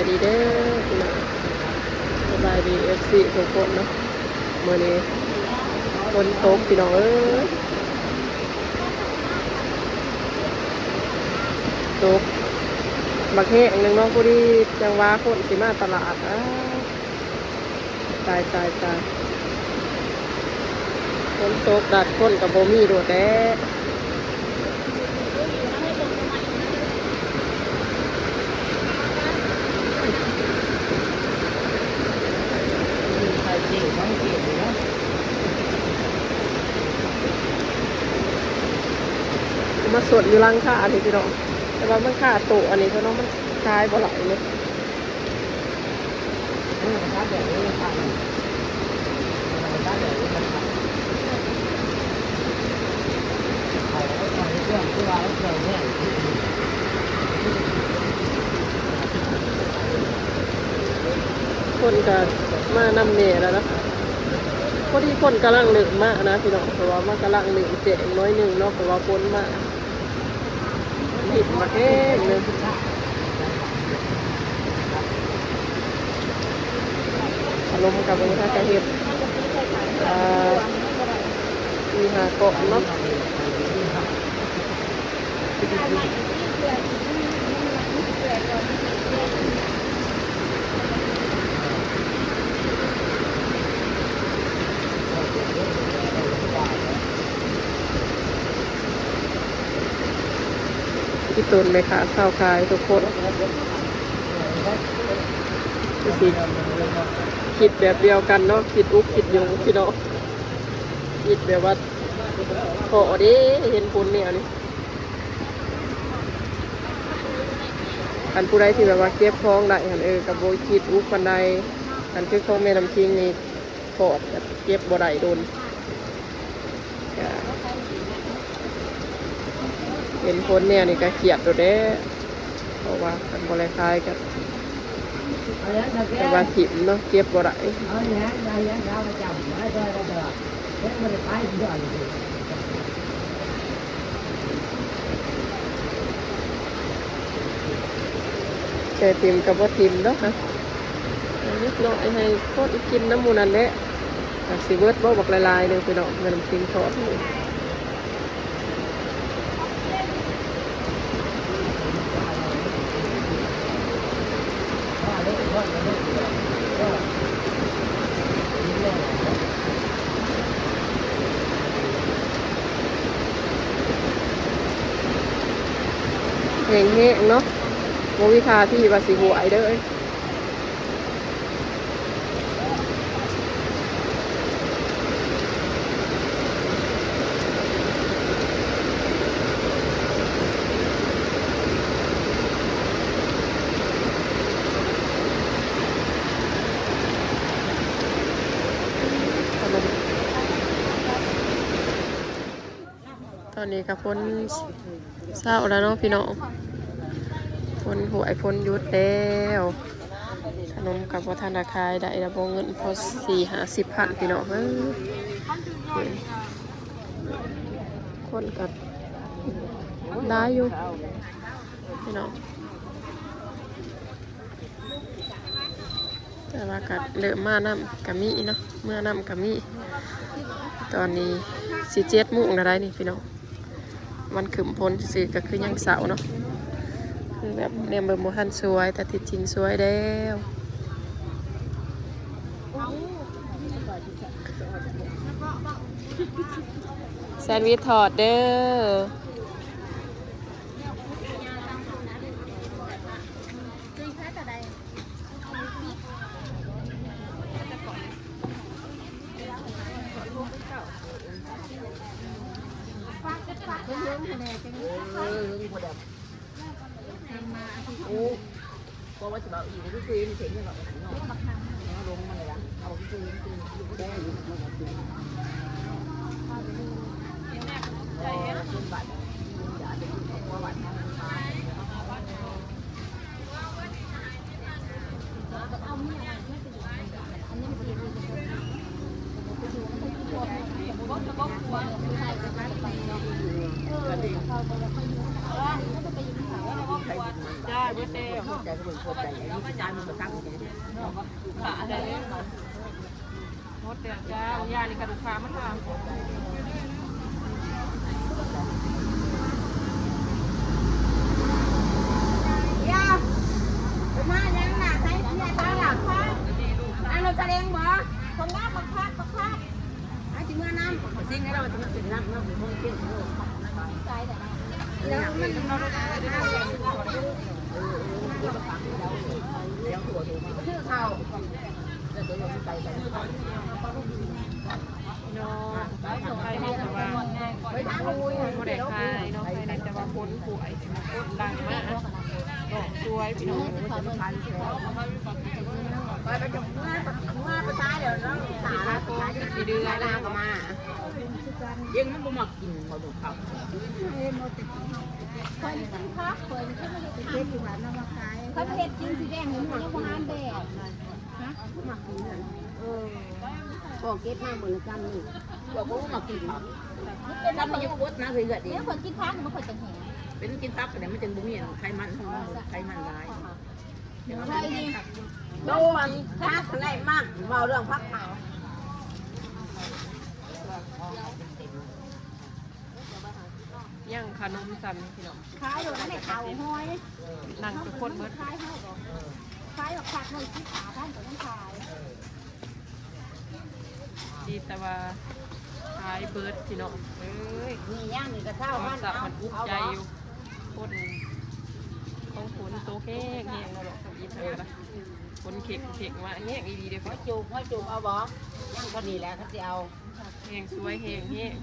ດີເດີພີ່ນ້ອງ ສະບາຍດີເອັຟຊີທຸກຄົນເນາະ. ມື້ນີ້ຝົນຕົກພີ່ນ້ອງເອີຍ ຕົກບັກແຮງໜຶ່ງເນາະ. ພໍດີຈັງຫວະຄົນຊິມາຕະຫຼາດ ອ້າ ຕາຍ ຕາຍ ຕາຍ ຝົນຕົກດັດຄົນກໍບໍ່ມີໂດດແດ່. ມາສົດຢູ່ຫຼັງຄານີ້ພີ່ນ້ອງ ແຕ່ວ່າມັນຄາໂຕະອັນນີ້ເນາະ ມັນຂາຍບໍ່ຫຼາຍເລີຍ. ຄົນກໍມານຳແດ່ແລ້ວເນາະ ພໍດີຄົນກຳລັງເລີ່ມມານະພີ່ນ້ອງ ເພາະວ່າມັນກຳລັງເລີ່ມແຈ້ງໜ້ອຍໜຶ່ງເນາະ ເພາະວ່າຝົນມາ. ເຫັນມາແຮງເລີຍ ຂະໜົມກັບເບິ່ງພາກະເຮັດ ອ່າ ມີຫ້າກ້ອນເນາະ. ອີ່ຕົນແມ່ຄ້າຊາວຂາຍທຸກຄົນ ຄືຊິຄິດແບບດຽວກັນເນາະ ຄິດອຸກຄິດຍົງພີ່ນ້ອງ ຄິດແບບວ່າທໍ້ເດ້ ເຫັນຄົນແນວນີ້. ຄັນຜູ້ໃດທີ່ແບບວ່າເກັບຂອງໄດ້ຫັ້ນ ເອີ ກໍບໍ່ຄິດອຸກປານໃດ. ຄັນຄືຂອງແມ່ນ້ຳຄິງນີ້ ທອດກໍເກັບບໍ່ໄດ້ດົນ ກະເຫັນຄົນແນວນີ້ກະຄຽດໂດດແດ່ ເພາະວ່າຄັນບໍ່ໄດ້ຂາຍກະ ແຕ່ວ່າຖິ້ມເນາະ ເກັບບໍ່ໄດ້. ແຕ່ຖິ້ມກໍບໍ່ຖິ້ມດອກ ເອົາເລັກນ້ອຍໃຫ້ຄົນກິນນຳໝູ່ນັ້ນແຫຼະ. ຈັກຊິເບິດບໍ່ ບັກຫຼາຍໆໜຶ່ງພີ່ນ້ອງ ແມ່ນ້ຳຄິງທອດນີ້. ແຫ້ງໆເນາະ ບໍ່ມີທ່າທີວ່າຊິຫວຍເດີ້. ຕອນນີ້ກໍຝົນເຊົາແລ້ວເນາະພີ່ນ້ອງ ຝົນຫວຍ ຝົນຢຸດແລ້ວ. ຂະໜົມກໍບໍ່ທັນໄດ້ຂາຍ ໄດ້ລະບໍ່ ເງິນພໍສີ່ຫ້າສິບພັນພີ່ນ້ອງເອີຍ. ຄົນກໍຫຼາຍຢູ່ພີ່ນ້ອງ ແຕ່ວ່າກໍເລີ່ມມານຳກໍມີເນາະ ເມືອນຳກໍມີ. ຕອນນີ້ຊິເຈັດໂມງແລ້ວໄດ໋ນີ້ພີ່ນ້ອງ ມັນຄຶ້ມຝົນຊື່ໆ ກໍຄືຍັງເຊົ້າເນາະ ຄືແບບແນມເບິ່ງບໍ່ທັນສວຍ ແຕ່ທີ່ຈິງສວຍແລ້ວ. ແຊນວິດທອດເດີ້. ຈ້າ ເບິດແລ້ວ ຂອບໃຈເພິ່ນ ຂອບໃຈ ອັນນີ້ຄືການມັນກໍຕັ້ງຢູ່ເດ້ ເນາະ ຫຼາຍແລ້ວ ໝົດແລ້ວຈ້າ ຢ່ານີ້ກະດູກຄ້າມັນວ່າ ຢ່າ ມາຫຍັງນະ ໃສ່ເສື້ອຕາດຳ ອັນລົດສະເລັງບໍ່? ຄົນງາມບັກຄັກ ບັກຄັກ ເຮົາຊິເມືອນຳ ສິ່ງໃດເຮົາຊິມາເປັນນຳເນາະ ເປັນຄົນເກັ່ງເນາະ ເຂົາ ເນາະ ໄປນີ້ແຕ່ວ່າບໍ່ໄດ້ຂາຍເນາະ ໄປນີ້ແຕ່ວ່າຄົນປ່ວຍ ຄົນຫຼັງມາ ເນາະ ຊ່ວຍພີ່ນ້ອງ ເດືອນ ເຮັງມັນບໍ່ມັກກິນເຂົ້າດອກ ເຂົ້າ ຂ້ອຍກິນຜັກ ຂ້ອຍກິນ ຂ້ອຍເຮັດກິນ ຊິແບ່ງໃຫ້ໝູ່ ຍັງບໍ່ທັນແບ່ງ ຮະ ມັກກິນຫັ້ນ ເອີ ພໍເກັບມາມື້ລະກຳນີ້ ບອກວ່າບໍ່ມັກກິນຜັກ ມັນເປັນ ຄັນມັນຍັງບໍ່ເບິດນະ ເຮືອດເດ້ ແລ້ວຂ້ອຍກິນຜັກ ມັນຂ້ອຍຈັ່ງແຮງ ເປັນກິນຜັກ ແລ້ວມັນຈັ່ງບໍ່ມີໄຂມັນ ໄຂມັນຫຼາຍ ຂ້ອຍນີ້ ໂຕອັນຜັກໄດ້ມັກ ເວົ້າເລື່ອງຜັກເຜົາ ຍັງຂະໜົມຊ້ຳພີ່ນ້ອງ ຂາຍໂລດແມ່ເຖົ້າຫ້ອຍ ນັ່ງເປັນຄົນເບິດ ຂາຍເຮົາບໍ່ ຂາຍບັກຜັກໜ່ວຍສິບຫ້າພັນກໍຍັງຂາຍ ດີແຕ່ວ່າຂາຍເບິດພີ່ນ້ອງເອີຍ ມີຫຍັງນີ້ກໍເຊົາ ຄວາມສະມັນອຸກໃຈຢູ່ ຝົນ ຂອງຝົນຕົກແຮງໆ ເນາະ ດອກທຳອິດຫັ້ນນະ ຝົນເຂັງໆ ມາແຮງອີ່ຫຼີເດ້ ຫອຍຈູບ ຫອຍຈູບເອົາບໍ່? ຍັງເທົ່ານີ້ແຫຼະ ຄັນຊິເອົາ ແຮງສວຍແຮງແຮງ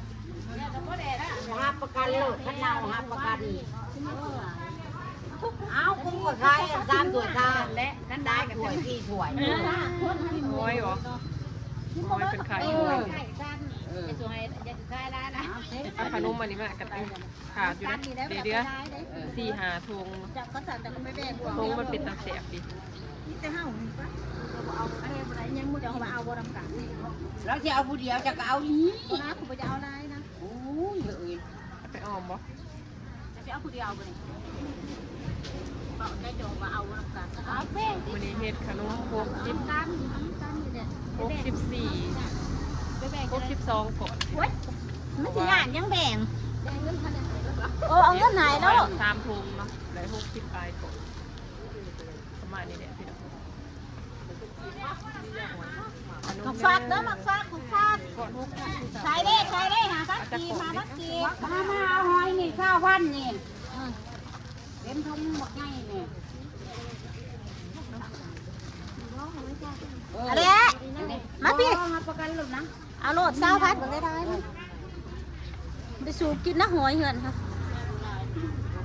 ຮັບປະກັນໂລດ ຄັນເນົ່າຮັບປະກັນ ເອົາ ກຸ້ມກໍຂາຍສາມຖ້ວຍຊາວ ແລະ ນັ້ນໄດ້ກັບຖ້ວຍ ສີ່ຖ້ວຍ ເອີ ໂອ້ຍ ໂອ້ຍ ເພິ່ນຂາຍ ເອີ ເອີ ເອົາຂະໜົມອັນນີ້ມາກັນ ຂາດຢູ່ເດ້ ເຫຼືອສີ່ຫ້າຖົງ ຖົງມັນເປັນຕາແຊບດີ ມີແຕ່ເຮົານີ້ປະ ເຮົາບໍ່ເອົາ ອັນນີ້ບໍ່ໄດ້ ຍັງບໍ່ໄດ້ ເຮົາວ່າເອົາບໍ່ນຳກັນ ລາວຊິເອົາຜູ້ດຽວ ເຈົ້າກໍເອົານີ້ ບໍ່ນະ ຂ້ອຍບໍ່ຈະເອົາຫຼາຍນະ ໂອ້ຍ ເອີຍ ເອົາໄປອ້ອມບໍ່ ຈະຊິເອົາຜູ້ດຽວບໍ່ນີ້ ເວົ້າໃຈຈອງວ່າເອົານຳກັນ ເອົາແບ່ງຕິ ມື້ນີ້ເຮັດຂະໜົມຫົກສິບ ນຳກັນ ນຳກັນນີ້ແຫຼະ ຫົກສິບສີ່ ໄປແບ່ງ ຫົກສິບສອງກ່ອນ ໂອ້ຍ ມັນຊິຍາກຫຍັງແບ່ງ ແບ່ງເງິນເທົ່າໃດ ໂອ້ ເອົາເງິນໃຫ້ໂລດ ສາມຖົງເນາະ ໄດ້ຫົກສິບປາຍກ່ອນ ປະມານນີ້ແຫຼະພີ່ນ້ອງ ໝາກຟັກເດີ ໝາກຟັກ ໝາກຟັກ ຂາຍເດ້ ຂາຍເດ້ ຫ້າພັນກີບ ຫ້າພັນກີບ ມາ ມາເອົາຫອຍນີ້ ຊາວພັນນີ້ ເຕັມຖົງບັກໃຫຍ່ນີ້ ເອີ ອັນນີ້ ມາພີ້ ບໍ່ ຮັບປະກັນໂລດນະ ເອົາໂລດ ຊາວພັນ ບໍ່ໄດ້ຫຼາຍ ໄປສູ່ກິນນະ ຫອຍເຮືອນ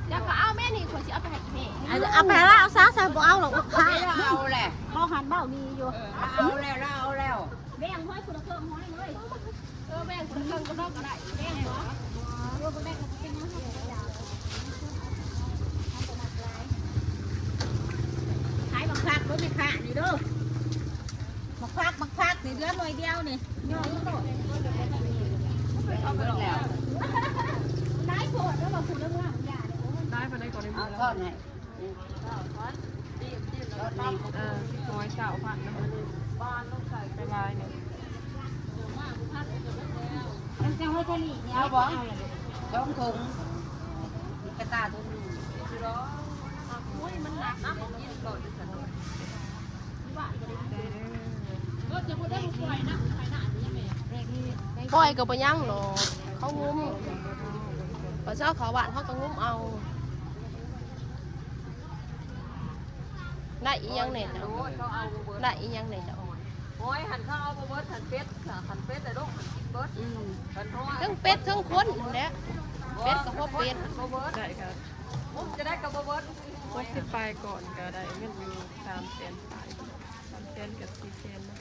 ເຈົ້າກໍເອົາແມ່ນີ້ ຂ້ອຍຊິເອົາໄປໃຫ້ອີ່ແມ່ ເອົາ ເອົາໄປລະ ເອົາຊະ ຊະ ບໍ່ເອົາດອກ ຂາຍ ເອົາແຫຼະ ເວົ້າຫັ້ນເວົ້ານີ້ຢູ່ ເອີ ເອົາແລ້ວ ເອົາແລ້ວ ແບ່ງຫອຍຄົນລະເຄິ່ງຫອຍເລີຍ ເອີ ແບ່ງຄົນລະເຄິ່ງກໍໄດ້ ແບ່ງບໍ່ ເອີ ບໍ່ແບ່ງກໍເປັນຫຍັງ ຂາຍບັກຄັກເດີແມ່ຄ້ານີ້ເດີ ບັກຜັກ ບັກຜັກນີ້ເຫຼືອໜ່ວຍດຽວນີ້ ຍອດມັນໂລດ ເອົາເບິດແລ້ວ ຫຼາຍໂພດເດີ ວ່າຜູ້ລະເມືອງຢ່າເດີ ຫຼາຍປານໃດກໍໄດ້ ເອົາທອດໃຫ້ ເອີ ຮ້ອຍຊາວພັນນະ ຫຼາຍໆ ນີ້ ມັນຈະໃຫ້ທະລີນີ້ ເອົາບໍ່? ສອງຖົງ ມີກະຕ່າຖົງໜຶ່ງ ໂອ້ຍ ມັນໜັກນະ ບໍ່ກິນກໍຈະສະໜຸກ ປ່ອຍກໍບໍ່ຍັງດອກ ເຂົາງຸ້ມ ເຂົາເຈົ້າເຂົ້າບ້ານເຂົາກໍງຸ້ມເອົາ ໄດ້ອີ່ຫຍັງແດ່ເຈົ້າ ໄດ້ອີ່ຫຍັງແດ່ເຈົ້າ? ຫອຍຫັ້ນເຂົາເອົາບໍ່ເບິດ ຫັ້ນເປັດ ຄັນເປັດໄດ້ລູກ ມັນກິນເບິດ ອືມ ຄັນຫອຍ ເທິງເປັດເທິງຄົນຫັ້ນແຫຼະ ເປັດກໍພໍເປັດ ບໍ່ເບິດ ໄດ້ກໍງຸ້ມຈະໄດ້ກໍບໍ່ເບິດ ຫົກສິບປາຍກ່ອນກໍໄດ້ເງິນຢູ່ສາມແສນປາຍ ສາມແສນກັບສີ່ແສນເນາະ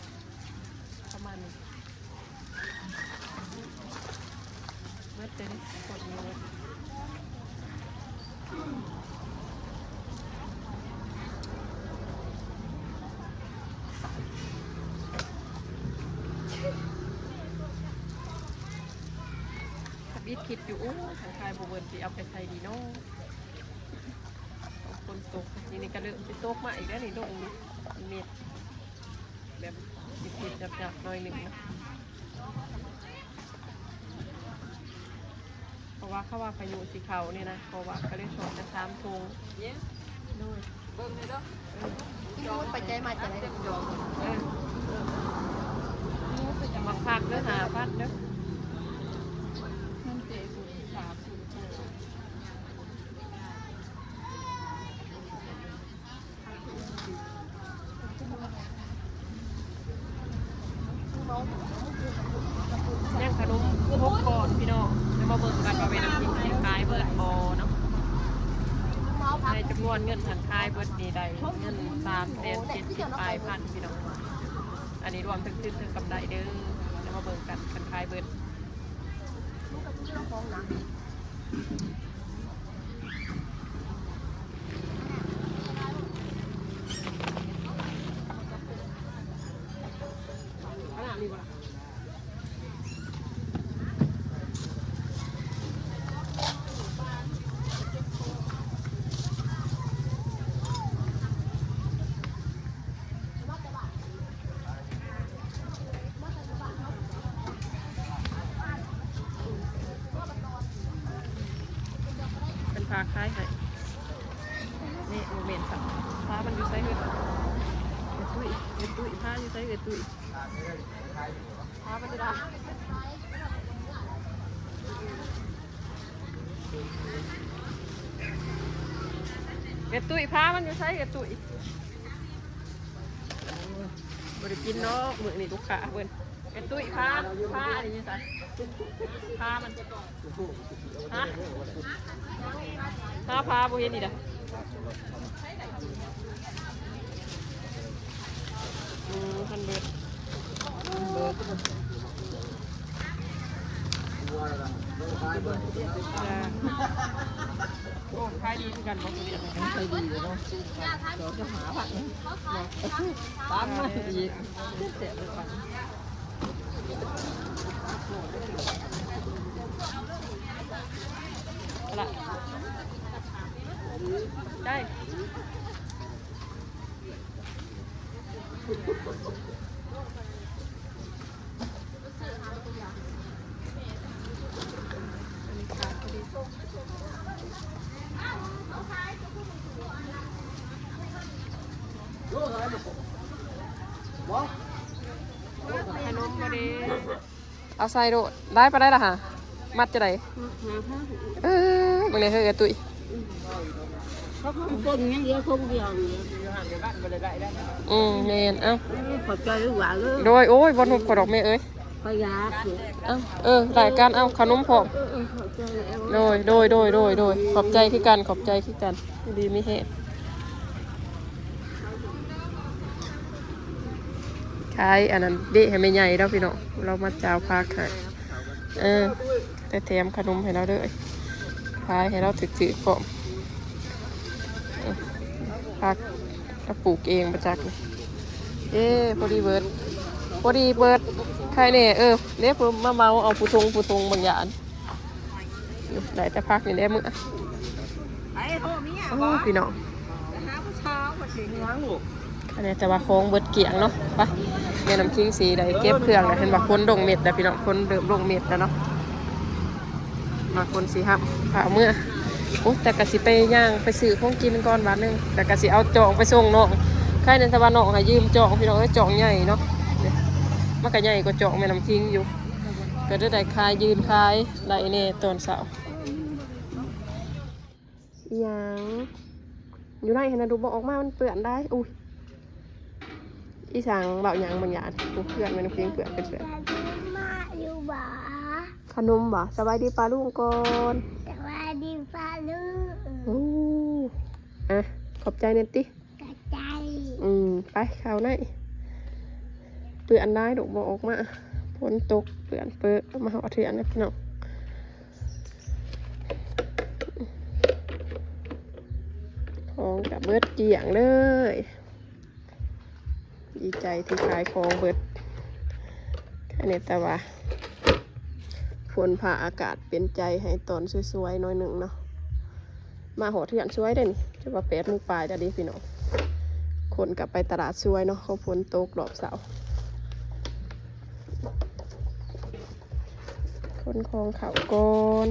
ປະມານນີ້ ເບິດເລີຍ ກົດນີ້ເບິດ ທຳອິດຄິດຢູ່ ໂອ້ ຄັນຂາຍບໍ່ເບິດຊິເອົາໄປໃສດີເນາະ? ຂອງ ຝົນຕົກ ນີ້ ນີ້ກະເລີ່ມຊິຕົກມາອີກແລ້ວນີ້ ລົງເມັດແບບຕິດໆ ຫຍັບໆ ໜ້ອຍໜຶ່ງນະ. ເພາະວ່າເຂົາວ່າພາຍຸຊິເຂົ້ານີ້ນະ ເພາະວ່າກະເລີຍຖອກແຕ່ສາມຖົງ. ໂດຍ ເບິ່ງເດີ ເອີ ໄປໃຈມາຈາກໃດ? ເອີ ໝາກຜັກເດີ ຫ້າພັນເດີ. ຍັງຂະໜົມຫົກກ້ອນພີ່ນ້ອງ ດຽວມາເບິ່ງກັນວ່າແມ່ນ້ຳພິງຊິຂາຍເບິດບໍ່ເນາະ. ໃນຈຳນວນເງິນຫັ້ນຂາຍເບິດນີ້ໄດ້ເງິນສາມແສນເຈັດສິບປາຍພັນພີ່ນ້ອງ. ອັນນີ້ລວມທັງທຶນທັງກຳໄລເດີ. ດຽວມາເບິ່ງກັນ ຄັນຂາຍເບິດ. ເພິ່ນພາຂາຍໃຫ້. ນີ້ ບໍ່ແມ່ນສັກ ພາມັນຢູ່ໃສເອີຍ? ເອີຍຕຸ້ຍ ເອີຍຕຸ້ຍ ພາຢູ່ໃສເອີຍຕຸ້ຍ? ພາມັນຢູ່ໃສ? ເອີຍຕຸ້ຍ ພາມັນຢູ່ໃສເອີຍຕຸ້ຍ? ບໍ່ໄດ້ກິນດອກ ມື້ນີ້ລູກຄ້າເພິ່ນ. ເອີຍຕຸ້ຍ ພາ ພາອັນນີ້ຢູ່ໃສ? ພາມັນ ຮະ? ພາ ພາບໍ່ເຫັນອີກເດ້. ອືມ ພັນເບີດ ເບີດ ໂອ້ ຂາຍດີຄືກັນບໍ່? ຂາຍດີຢູ່ເນາະ ສອງສິບຫ້າພັນ ຕາມມາອີກ ເຈັດສິບກວ່າ. ເອົາລະ ໄດ້. ຂະໜົມບໍ່ເດ້ ເອົາໃສ່ໂລດ. ໄດ້ປານໃດລະຫະ? ມັດຈັ່ງໃດ? ເອີ ເບິ່ງແດ່ເຮີ້ຍ ເອື້ອຍຕຸ້ຍ. ເຂົາຄົງຄົງຢ່າງດຽວ ຄົງດຽວ. ອືມ ແມ່ນ. ເອົ້າ ຂອບໃຈລູກຫຼານເດີ. ໂດຍ. ໂອ້ຍ ບໍ່ທຸບຂ້ອຍດອກແມ່ເອີຍ. ຂ້ອຍຢາກ. ເອົ້າ ເອີ ໄດ້ກັນ. ເອົາຂະໜົມພ້ອມ. ເອີ ເອີ ຂອບໃຈ. ໂດຍ ໂດຍ ໂດຍ ໂດຍ ໂດຍ. ຂອບໃຈຄືກັນ ຂອບໃຈຄືກັນ. ຢູ່ດີມີແຮງ. ຂາຍອັນນັ້ນເດະໃຫ້ແມ່ໃຫຍ່ລາວພີ່ນ້ອງ ລາວມາຈາວຜັກໃຫ້. ເອີ ແຖມຂະໜົມໃຫ້ລາວເດີ ຂາຍໃຫ້ລາວຖືກໆພ້ອມ. ເອີ ຜັກລາວປູກເອງບໍ່ຈັກນີ້. ເອີ ພໍດີເບີດ ພໍດີເບີດ ໃຄແນ່. ເອີ ເດ້ ມາເໝົາເອົາຜູ້ທົງຜູ້ທົງບາງຢ່າງ. ໄດ້ແຕ່ຜັກນີ້ແຫຼະມື້. ໂອ້ ພີ່ນ້ອງ ອັນນີ້ແຕ່ວ່າຂອງເບິດກ້ຽງເນາະ. ໄປ ແມ່ນ້ຳຄິງຊິໄດ້ເກັບເຄື່ອງແລ້ວ. ເຫັນບໍ່ ຝົນລົງເມັດແລ້ວພີ່ນ້ອງ ຝົນເລີ່ມລົງເມັດແລ້ວເນາະ. ວ່າຝົນຊິຫ້ຳ ພາເມືອ. ໂອ້ ແຕ່ກະຊິໄປຍ່າງໄປຊື້ຂອງກິນກ່ອນບາດໜຶ່ງ ແຕ່ກະຊິເອົາຈອກໄປສົ່ງນ້ອງ. ໃຄແນ່ ແຕ່ວ່ານ້ອງໃຫ້ຢືມຈອກ ພີ່ນ້ອງເອີຍ ຈອກໃຫຍ່ເນາະ. ມັນກະໃຫຍ່ກວ່າຈອກແມ່ນ້ຳຄິງຢູ່. ກະໄດ້ຂາຍ ຢືນຂາຍໄດ້ແດ່ຕອນເຊົ້າ. ອີຫຍັງ ຢູ່ໃນຫັ້ນນະ ດູບໍ່ອອກມາ ມັນເປື້ອນໄດ໋. ອຸ້ຍ ອີຫຍັງ ເວົ້າຫຍັງບາງຢ່າງ. ໂອ້ ເພື່ອນແມ່ນ້ຳຄິງເປື້ອນ ເປັນເພື່ອນ. ຂະໜົມບໍ່? ສະບາຍດີປ້າລຸງກ່ອນ. ສະບາຍດີປ້າລຸງ. ໂອ້ ອະ ຂອບໃຈແນ່ຕິ. ອືມ ໄປເຂົ້າໃນ ເປື້ອນຫຼາຍລູກ ບໍ່ອອກມາ ຝົນຕົກເປື້ອນເປິ ມາຮອດເຮືອນແລ້ວພີ່ນ້ອງ. ຂອງກະເບິດກ້ຽງເລີຍ. ດີໃຈທີ່ຂາຍຂອງເບິດ. ແຄ່ນີ້ແຕ່ວ່າຝົນຟ້າອາກາດເປັນໃຈໃຫ້ຕອນສວຍໆ ໜ້ອຍໜຶ່ງເນາະ. ມາຮອດເຮືອນສວຍເດ້ນີ້ ຈະວ່າແປດໂມງປາຍແລ້ວເດ້ພີ່ນ້ອງ. ຄົນກໍໄປຕະຫຼາດສວຍເນາະ ເພາະຝົນຕົກຮອບເຊົ້າ. ຂົນຂອງເຂົ້າກ່ອນ.